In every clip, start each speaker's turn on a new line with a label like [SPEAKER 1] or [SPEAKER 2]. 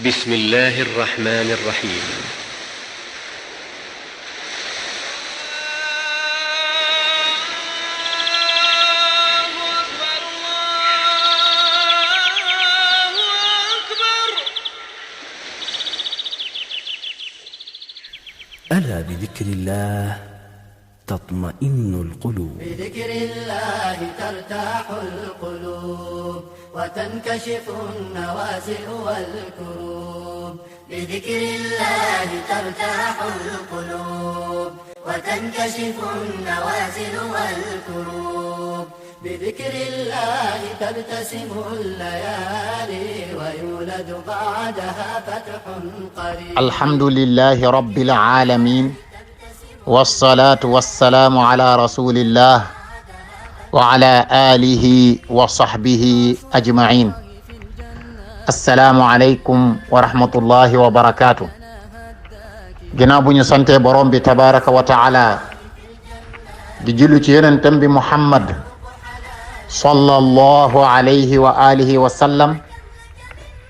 [SPEAKER 1] بسم الله الرحمن الرحيم.
[SPEAKER 2] ألا بذكر الله تطمئن القلوب.
[SPEAKER 3] بذكر الله ترتاح القلوب وتنكشف النوازع والكروب. بذكر الله ترتاح القلوب وتنكشف النوازع والكروب. بذكر الله تبتسم الليالي ويولد بعدها فتح قريب.
[SPEAKER 4] الحمد لله رب العالمين والصلاة والسلام على رسول الله وعلى آله وصحبه أجمعين. السلام عليكم ورحمة الله وبركاته. ginnaaw bu ñu sante borom bi tabaraka wa taala di julli ci yonentam bi Muhammad sallallahu alayhi wa alihi wa sallam,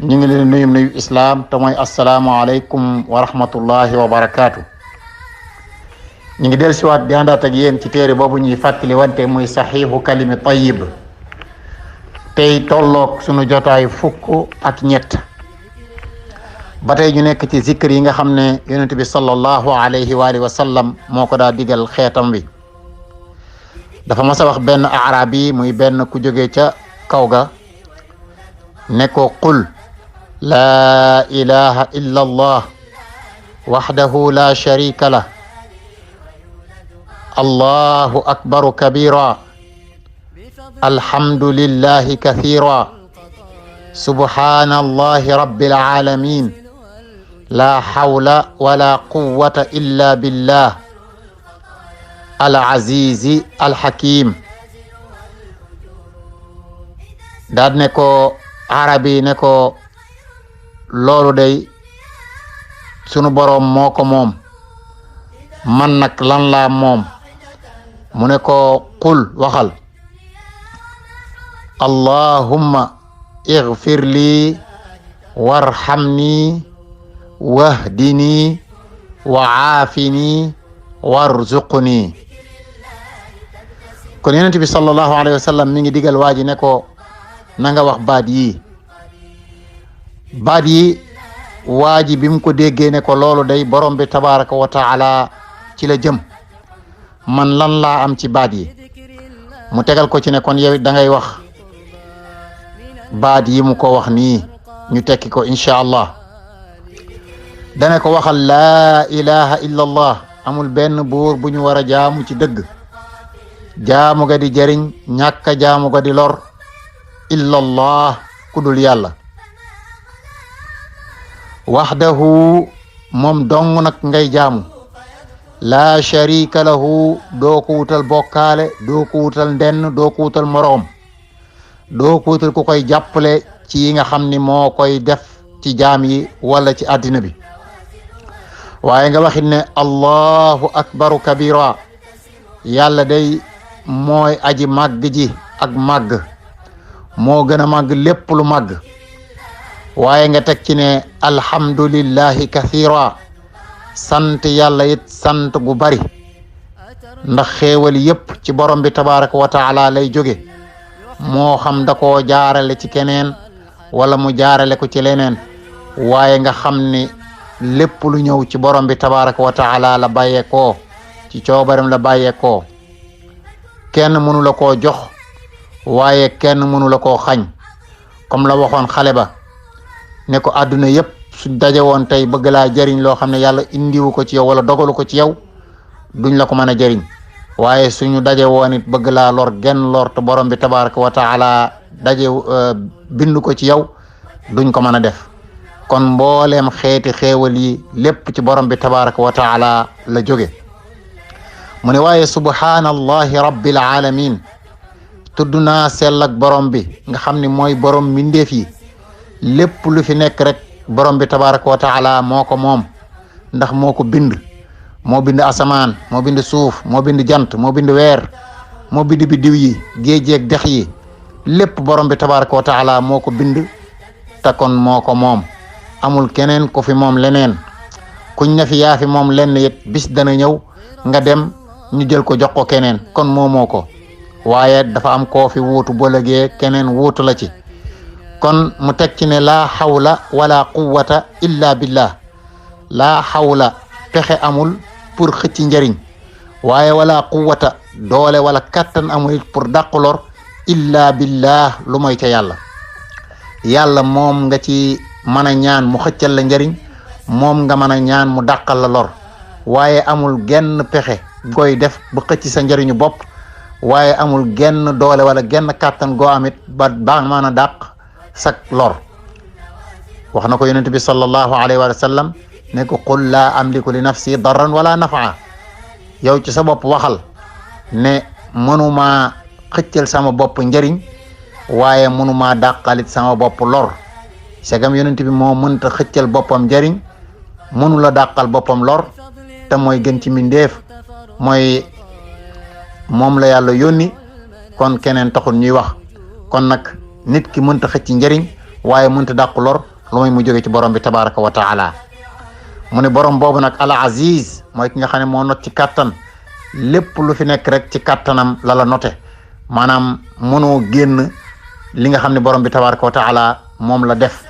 [SPEAKER 4] ñu ngi leen nuyu islam te mooy assalaamu aleykum wa rahmatullahi wa barakaatu. ñu ngi del siwaat di àndaat ak yéen ci téere boobu ñuy fàttali wante muy saxiixu kalimi tayyib, tey tolloog sunu jotaay fukk ak ñett. ba tey ñu nekk ci zikr yi nga xam ne yonent bi sallallahu alayhi wa alihi wa sallam moo ko daa digal xeetam wi. dafa mas a wax benn arabi muy benn ku jóge ca kaw ga ne ko qul laa ilaha illa allah waxdahu la sharika lah allahu akbaru kabira alhamdulillahi kathira subhanallahi rabbil alamin la hawla wala quwwata illa billah al azizi al hakim. daal ne ko arabi ne ko loolu day sunu boroom moo ko moom, man nag lan laa moom? mu ne ko qul waxal allahumma ighfir li warhamni wahdini wa aafini warzuqni. kon yonent bi sallallahu alayhi wa sallam mi ngi digal waa ji ne ko na nga wax baat yi waa ji bi mu ko déggee ne ko loolu day borom bi tabaraka wa taala ci la jëm, man lan laa am ci baat yi? mu tegal ko ci ne kon yow da ngay wax baat yi mu ko wax nii ñu tekki ko incha allah. dane ko waxal laa ilaha illa allah, amul benn buur bu ñu war a jaamu ci dëgg, jaamu ga di jëriñ ñàkka jaamu ga di lor, illa allah ku dul yàlla. waxdahu moom dong nag ngay jaamu, laa sharika lahu doo ko wutal bokkaale, doo ko wutal ndenn, doo ko wutal moroom, doo ko wutal ku koy jàppale ci yi nga xam ni moo koy def ci jaam yi wala ci àddina bi. waaye nga waxit ne allahu akbaru kabira, yàlla day mooy aji màgg ji ak màgg, moo gën a màgg lépp lu màgg. waaye nga teg ci ne alhamdulillahi kathira, sant yàlla it sant gu bari, ndax xéewal yépp ci borom bi tabaraka wa taala lay jóge, moo xam da koo jaarale ci keneen wala mu jaarale ko ci leneen. waaye nga xam ni lépp lu ñëw ci borom bi tabaraka wa taala la bàyyeekoo, ci coobarem la bàyyeekoo. kenn mënu la koo jox waaye kenn mënu la koo xañ. comme la waxoon xale ba ne ko àdduna yépp suñ daje woon tey bëgg laa jëriñ loo xam ne yàlla indiwu ko ci yow wala dogalu ko ci yow, duñ la ko mën a jëriñ. waaye suñu daje woon it bëgg laa lor genn lor te borom bi tabaraka wa taala bindu ko ci yow, duñ ko mën a def. kon mbooleem xeeti xéewal yi lépp ci borom bi tabaraka wa taala la jóge. mu ne waaye subhanallahi rabbil alamin, tudd naa sell ak borom bi nga xam ni mooy borom mbindeef yi. lépp lu fi nekk rek borom bi tabaraka wa taala moo ko moom, ndax moo ko bind. moo bind asamaan, moo bind suuf, moo bind jant, moo bind weer, moo bind biddiw yi, géej yeeg dex yi. lépp borom bi tabaraka wa taala moo ko bind te kon moo ko moom. amul keneen ku fi moom leneen kuñ na fi yaa fi moom lenn it bis dana ñëw nga dem ñu jël ko jox ko keneen kon moomoo ko waaye dafa am koo fi wuutu bu lëgee keneen wuutu la ci kon mu teg ci ne laa hawla wala quwwata illa billah laa hawla pexe amul pour xëcc njëriñ waaye wala quwwata doole wala kattan amul pour dàq lor illa billah lu moy ca yàlla moom nga ci mën a ñaan mu xëccal la njëriñ moom nga mën a ñaan mu dàqal la lor waaye amul genn pexe goy def ba xëcc sa njëriñu bopp waaye amul genn doole wala genn kàttan goo amit ba mën a dàq sak lor wax na ko yonent bi sallallahu alayhi wa sallam ne ko qul laa amliku li nafsi darran wala nafaa yow ci sa bopp waxal ne mënuma xëccal sama bopp njëriñ waaye mënuma dàqalit sama bopp lor segam yonent bi moo mënta xëccal boppam njëriñ mënu la dàqal boppam lor te mooy gën ci mindeef mooy moom la yàlla yónni kon keneen taxul ñuy wax kon nag nit ki mënta xëcc njëriñ waaye mënta dàq lor lu muy mu jóge ci borom bi tabaraka wa taala mu ne borom boobu nag al aziz mooy ki nga xam ne moo not ci kàttan lépp lu fi nekk rek ci kàttanam la la note maanaam mënoo génn li nga xam ne borom bi tabaraka wa taala moom la def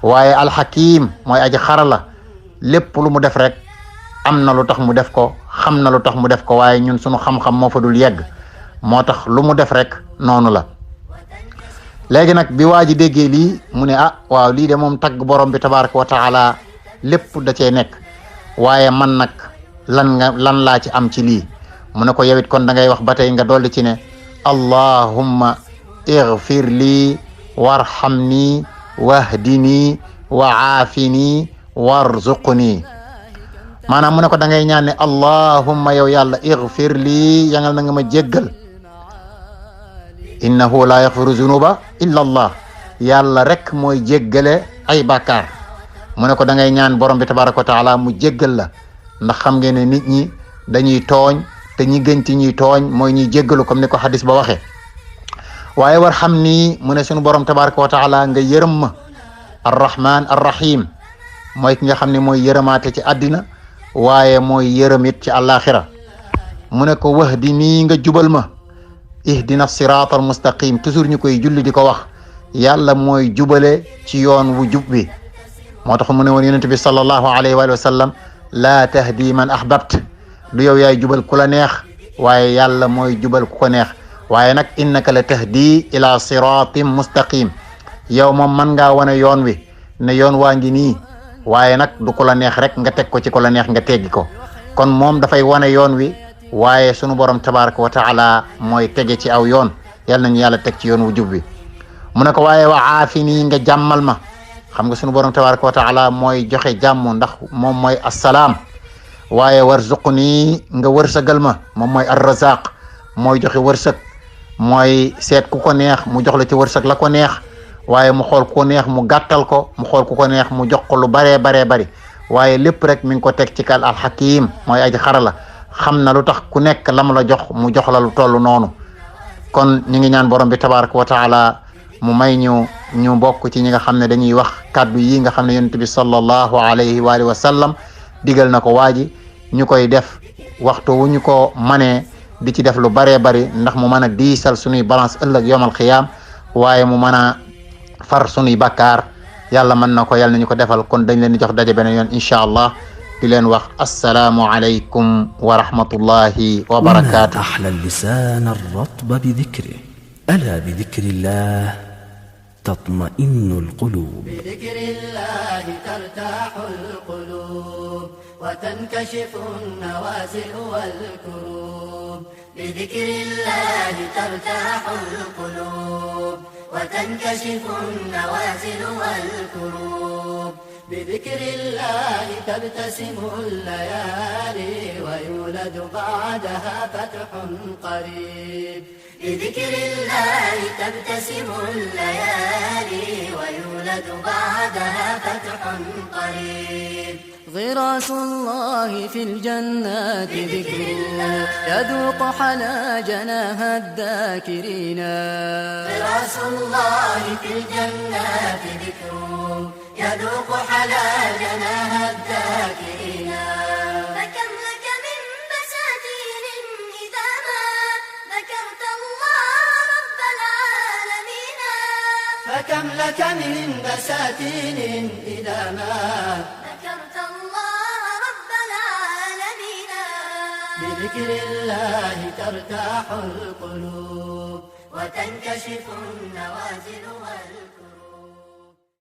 [SPEAKER 4] waaye al hakim mooy aji xarala lépp lu mu def rek am na lu tax mu def ko xam na lu tax mu def ko waaye ñun sunu xam-xam moo fa dul yegg moo tax lu mu def rek noonu la léegi nag bi waa ji déggee lii mu ne ah waaw lii de moom tagg borom bi tabaraka wa taala lépp da cee nekk waaye man nag lan laa ci am ci lii mu ne ko yowit kon da ngay wax ba tey nga dolli ci ne allahumma ighfir lii warhamni wahdini wa aafini warzuqni maanaam mu ne ko da ngay ñaan ne allahumma yow yàlla ighfir lii yangal na nga ma jéggal innahu la yaghfiru zunuba illa allah yàlla rek mooy jéggale ay bàkkaar mu ne ko da ngay ñaan borom bi tabaraka wa taala mu jéggal la ndax xam ngeen ne nit ñi dañuy tooñ te ñi gën ci ñuy tooñ mooy ñuy jéggalu comme ni ko hadis ba waxee waaye warham nii mu ne sunu borom tabaraka wa taala nga yërëm ma arrahman arrahim mooy ki nga xam ne mooy yërëmaate ci àddina waaye mooy yërëmit ci àllaaxira mu ne ko wahdi nii nga jubal ma ihdina siraatal mustaqim toujours ñu koy julli di ko wax yàlla mooy jubale ci yoon wu jub bi moo tax mu ne woon yonent bi sallallahu alayhi wa sallam laa tahdi man ahbabt du yow yaay jubal ku la neex waaye yàlla mooy jubal ku ko neex waaye nag innaka la tahdi ila siratin mustaqim yow moom man ngaa wane yoon wi ne yoon waa ngi nii waaye nag du ko la neex rek nga teg ko ci ko la neex nga teggi ko kon moom dafay wane yoon wi waaye sunu borom tabaraka wa taala mooy tege ci aw yoon yàlla nañu yàlla teg ci yoon wu jub bi mu ne ko waaye wa aafini nga jàmmal ma xam nga sunu borom tabaraka wa taala mooy joxe jàmm ndax moom mooy assalaam waaye warzuqni nga wërsëgal ma moom mooy arrazaq mooy joxe wërsëg mooy seet ku ko neex mu jox la ci wërsëg la ko neex waaye mu xool ku ko neex mu gàttal ko mu xool ku ko neex mu jox ko lu baree bari waaye lépp rek mi ngi ko teg ci kal alxakim mooy aji xarala xam na lu tax ku nekk lam la jox mu jox la lu toll noonu kon ñu ngi ñaan borom bi tabaraka wa taala mu may ñu bokk ci ñi nga xam ne dañuy wax kàddu yi nga xam ne yonent bi sallallahu alayhi wa alihi wa sallam digal na ko waaji ñu koy def waxtu wu ñu ko manee di ci def lu baree bari ndax mu mën a diisal suñuy balance ëllëg yawmal xiyaam waaye mu mën a far suñuy bakkaar yàlla mën na ko yàlla nañu ko defal kon dañ leen di jox daje beneen yoon incha allah di leen wax assalaamu alaykum wa rahmatullahi wa barakaatu.
[SPEAKER 2] أحلى اللسان الرطب بذكره ألا بذكر الله تطمئن القلوب.
[SPEAKER 3] بذكر الله ترتاح القلوب وتنكشف النوازل والكروب. بذكر الله ترتاح القلوب وتنكشف النوازل والكروب. بذكر الله تبتسم الليالي ويولد بعدها فتح قريب. بذكر الله تبتسم الليالي ويولد بعدها فتح قريب. غراس الله في الجنات ذكره يذوق حلا جناها الذاكرين. غراس الله في الجنات ذكره تذوق حلاوتها الذاكرين. فكم لك من بساتين إذا ما ذكرت الله رب العالمين. فكم لك من بساتين إذا ما ذكرت الله رب العالمين. بذكر الله ترتاح القلوب وتنكشف النوازل والكروب.